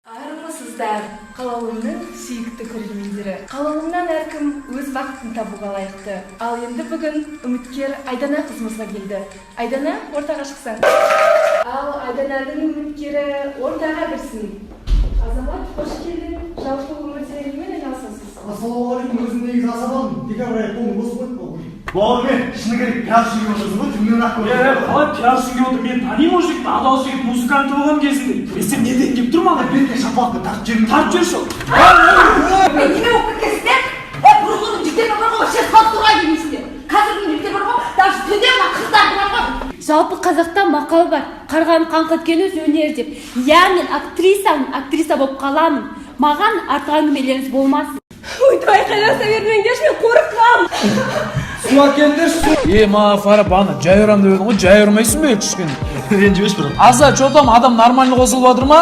Армысыздар, Қалаулымның сүйікті көрермендері! Қалаулымнан әркім өз бақытын табуға лайықты. Ал енді бүгін үміткер Айдана қызымызға келді. Айдана, ортаға шықсаң. Ал Айдананың үміткері ортаға кірсін. Азамат, қош келдің. Жалпы өмірде немен айналысасыз? Ассалаумағалейкум. Өзім негізі асабамын. Декабрь айы қолым бос қойды бұл. Бауырым, шыны керек, пиар үшін келіп отырсың ғой, кімнен ақ Е, қалай пиар үшін келіп отыр? Мен танимын ол жігітті, адал жігіт, музыкант болған кезінде. Е, сен неден келіп тұр маған? Бетке шапалақпен тартып жібермей. Тартып жіберші. Мен неме болып кеткенсіңдер? Е, бұрынғының жігіттері бар ғой, вообще салыстыруға келмейсіңдер. Қазіргі жігіттер бар ғой, даже түнде мына қыздар бар ғой. Жалпы, қазақта мақал бар: «Қарғаны қаңқ еткен өз өнер» деп. Иә, мен актрисамын, актриса болып қаламын. Маған артық әңгімелеріңіз болмасын. Өйтіп айқайласа бермеңдерші, мен қорқамын. Су әкеліңдерші, су. Е, маған фара, бағана жай ұрам деп едің ғой, жай ұрмайсың ба кішкене? Ренжімеші, брат. Аза, че там, адам нормально қосылып жатыр ма?